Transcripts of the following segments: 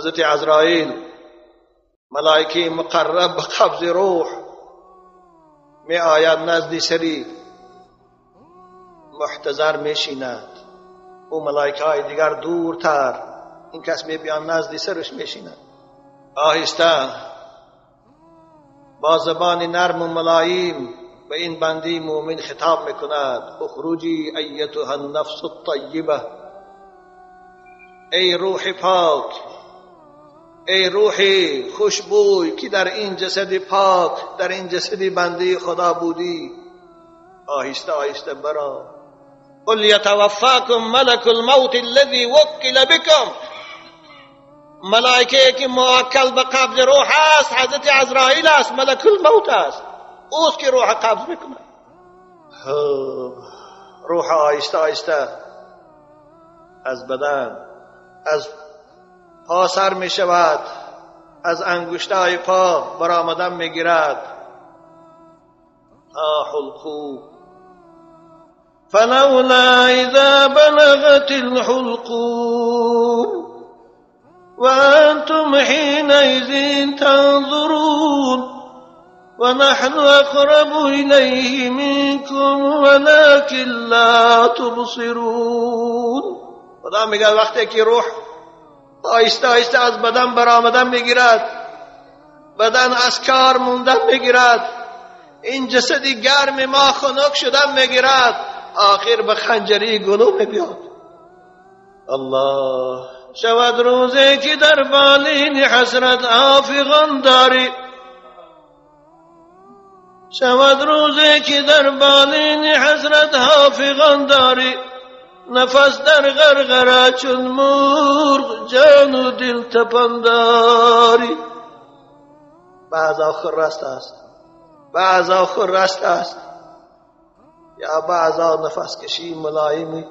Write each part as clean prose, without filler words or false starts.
حضرت عزرائیل، ملائکه مقرب به قبض روح، می آید نزد سری محتضر می شیند. او ملائکه های دیگر دورتر، این کس می بیان نزد سرش می شیند. آهسته با زبان نرم و ملایم به این بندی مؤمن خطاب میکند: اخرجی ایتها النفس الطیبه، ای روح پاک، ای روح خوشبوی که در این جسد پاک، در این جسد بنده خدا بودی، آهسته آهسته برا. قل یتوفاکم ملک الموت الذی وکل بکم. ملائکه که موکل به قبض روح است حضرت عزرائیل است، ملک الموت است، اوست که روح قبض میکند. روح آهسته آهسته از بدن، از پا سر می شود، از انگشتای پا برآمدن می گیرد تا حلقوم. فلولا اذا بلغت الحلقوم وانتم حينئذ تنظرون ونحن اقرب الیه منکم ولكن لا تبصرون. خدا میگه وقتی که روح آهسته آهسته از بدن برآمدن میگیرد، بدن از کار موندن میگیرد، این جسد گرم ما خنک شدن میگیرد، آخر به خنجری گلو میبیاد. الله شود روزی که در بالین حسرت آفغان داری، شود روزی که در بالین حسرت آفغان داری، نفس در غرغره چون مرغ جان و دل تپنداری. بعضا خرست است، بعضا خرست است، یا بعضا نفس کشی ملایمی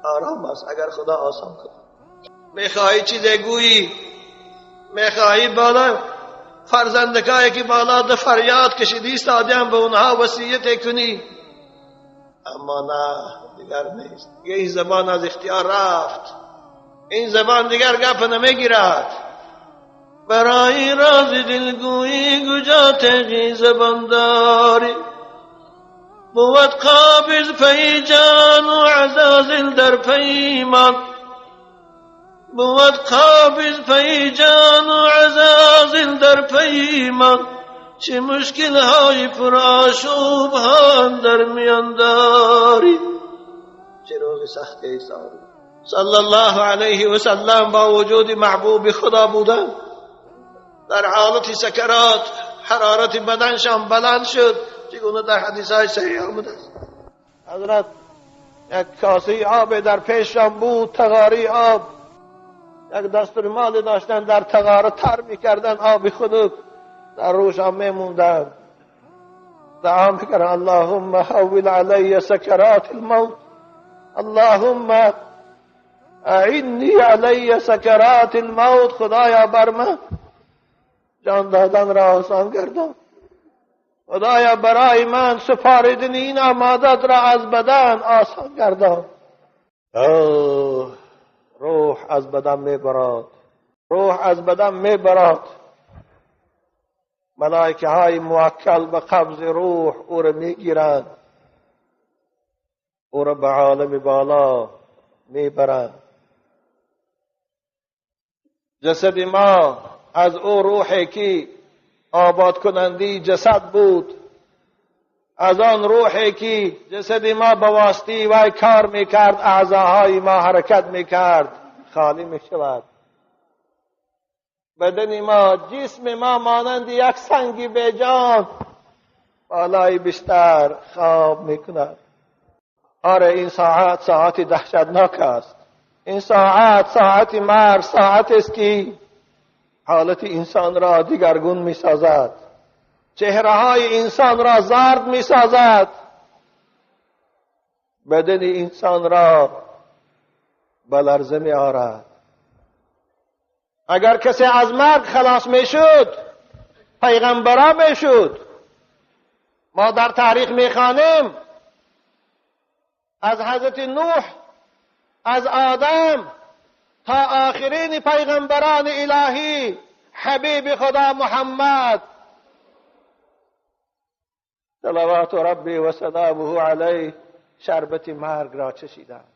آرام است اگر خدا آسان کند. میخواهی چیز گویی، میخواهی بالا فرزندکایی که بالا ده فریاد کشیدی ایستادیم به اونها وصیت کنی، اما نه، دیگر نیست. این زبان از اختیار رفت، این زبان دیگر گپ نمیگیرد. برای راز دلگویی کجا تیغ زبان داری، بود قابض پی جان و عزازیل در پیمان، بود قابض پی جان و عزازیل در پیمان، چه مشکل های پرآشوب ها در میان داری. چه روز سختی ای ساری. صلی الله علیه و سلم با وجود محبوب خدا بودن در حالت سکرات، حرارت بدنشان بلند شد، چگونه در حدیث های صحیح آمده است. حضرت یک کاسه آب در پیششان بود، تغاری آب، یک دستورمال داشتن در تغاره تر میکردن، آب خنک در روشان میموندن، دعا میکردن اللهم حول علی سکرات الموت، اللهم اعنی علی سکرات الموت. خدایا بر من جان دادن را آسان گردان، خدایا برای من سپاردن این امادت را از بدن آسان گردان. روح از بدن میبراد، روح از بدن میبراد. ملائکه های موکل به قبض روح او را میگیرند، او را به عالم بالا میبرند. جسد ما از او روحی که آباد کننده جسد بود، از آن روحی که جسد ما به واسطه وی کار میکرد، اعضاهای ما حرکت میکرد، خالی میشود. بدن ما، جسم ما مانند یک سنگ بیجان بالای بستر خواب میکند. آره این ساعت ساعت دهشتناک است، این ساعت ساعت مرگ، ساعت است که حالت انسان را دیگرگون میسازد، چهره های انسان را زرد میسازد، بدن انسان را به لرزه می آورد. اگر کسی از مرگ خلاص میشد پیغمبرا میشد. ما در تاریخ میخوانیم از حضرت نوح، از آدم تا آخرین پیغمبران الهی حبیب خدا محمد صلوات ربی و سلامه علیه شربت مرگ را چشیدند.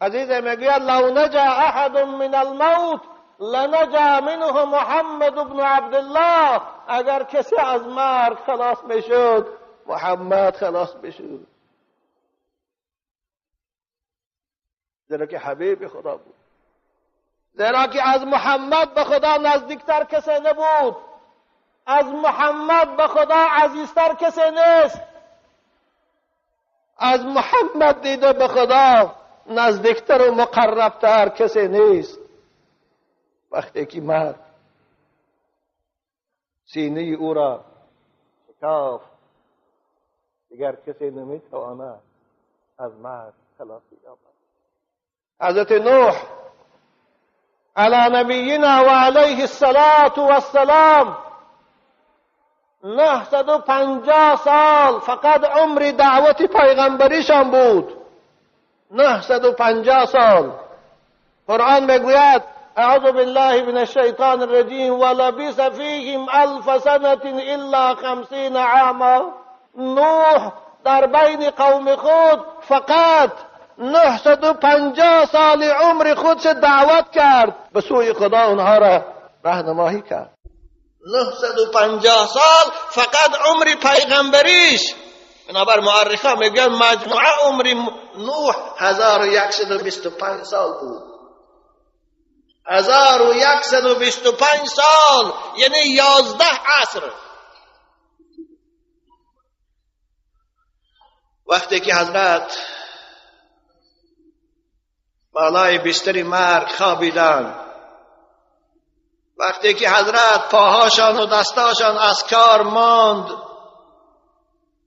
عزیز میگوید لو نجا احد من الموت لنجا منه محمد بن عبدالله. اگر کسی از مرگ خلاص میشد محمد خلاص میشد، زیرا که حبیب خدا بود، زیرا که از محمد به خدا نزدیکتر کسی نبود، از محمد به خدا عزیزتر کسی نیست، از محمد دیده به خدا نزدیکتر و مقربتر کسی نیست. وقتی که مرگ سینه او را شکاف، دیگر کسی نمیتواند از مرگ خلاصی یابد. حضرت نوح علی نبینا و علیه الصلاة والسلام 950 سال فقط عمر دعوت پیغمبریشان بود. 950 سال. قرآن میگوید اعوذ بالله من الشیطان الرجیم ولبث فیهم الف سنة الا 50 عاما. نوح در بین قوم خود فقط 950 سال عمر خودش دعوت کرد، به سوی خدا اونها را راهنمایی کرد. 950 سال فقط عمر پیغمبریش. بنابر مؤرخا میگن مجموعه عمر نوح 1125 سال بود. 1125 سال یعنی 11 عصر. وقتی که حضرت بالای بستر مرگ خوابیدند، وقتی که حضرت پاهاشان و دستاشان از کار ماند،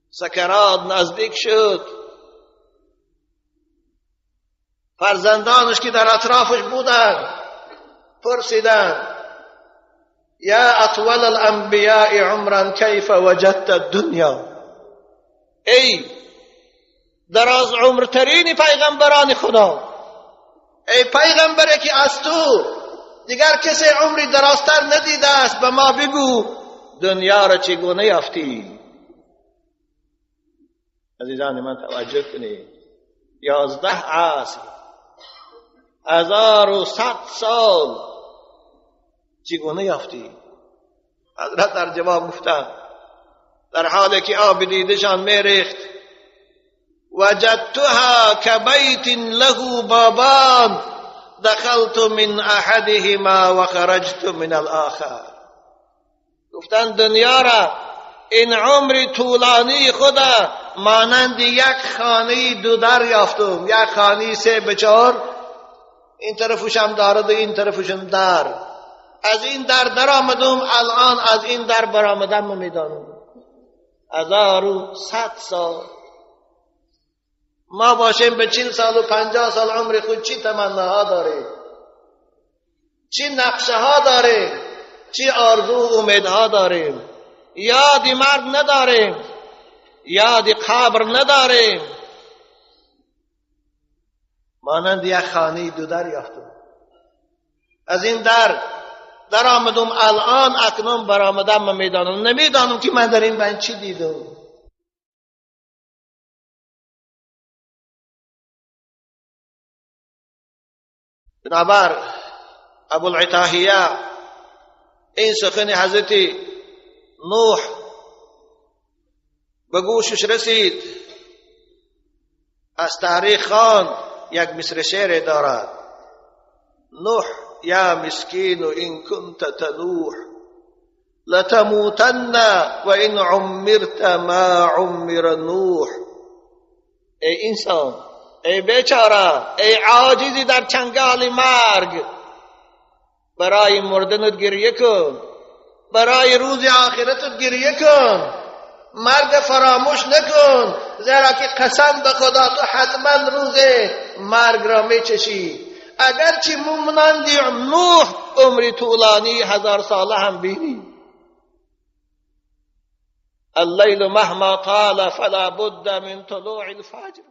سکرات نزدیک شد، فرزندانش که در اطرافش بودند پرسیدند یا اطول الانبیاء عمرا کیف وجدت الدنیا؟ ای دراز عمرترین پیغمبران خدا، ای پیغمبری که از تو دیگر کسی عمری درازتر ندیده است، به ما بگو دنیا را چگونه یافتی؟ عزیزان من توجه کنید، 11 عصر، 1100 سال چگونه یافتی؟ حضرت در جواب گفتند در حالی که آب دیدشان میریخت وجدتها کبیت له بابان دخلت من احدهما و خرجت من الاخر. گفتند دنیا را این عمر طولانی خدا مانند یک خانه دو در یافتم، یک خانه 3 به 4، این طرفشم دارد و این طرفشم در، از این در در آمدم، الان از این در برآمدم میدانم. 1100 سال ما باشیم به 40 سال و 50 سال عمر خود چی تمناها داریم، چی نقشه ها داریم، چی آرزو و امیدها داریم. یاد مرگ نداریم، یاد قبر نداریم. مانند یک خانه دو در یافتم، از این در در آمدم، الان اکنون برآمدم، من میدانم، نمیدانم که من در این بند چی دیدم. بنابر ابوالعطاهیه این سخن حضرت نوح به گوشش رسید، از تاریخ خواند، یک مصر شعر دارد: نوح یا مسکین ان كنت تنوح لتموتن و ان عمرت ما عمر نوح. ای انسان، ای بیچاره، ای عاجزی در چنگال مرگ، برای مردنت گریه کن، برای روز آخرتت گریه کن، مرگ فراموش نکن، زیرا که قسم به خدا تو حتما روز مرگ را میچشی. اگرچه ممنندی نوح عمر طولانی 1000 ساله هم بینی. اللیل مهما طال فلا بد من طلوع الفجر.